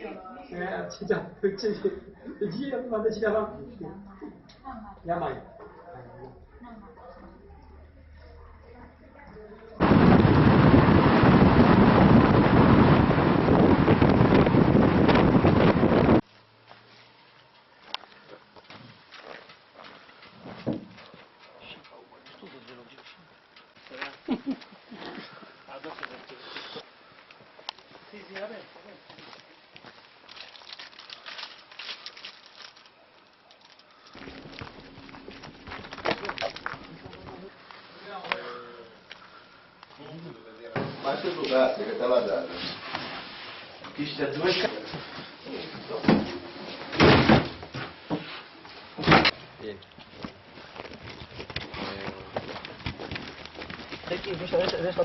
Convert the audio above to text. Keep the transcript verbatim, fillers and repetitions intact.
Eh, ci sta, ci, ci, ci, quando ci la fa? La mai. Ma se tu cazzo che te la dai? Chi sta due ca- Perché questo adesso, adesso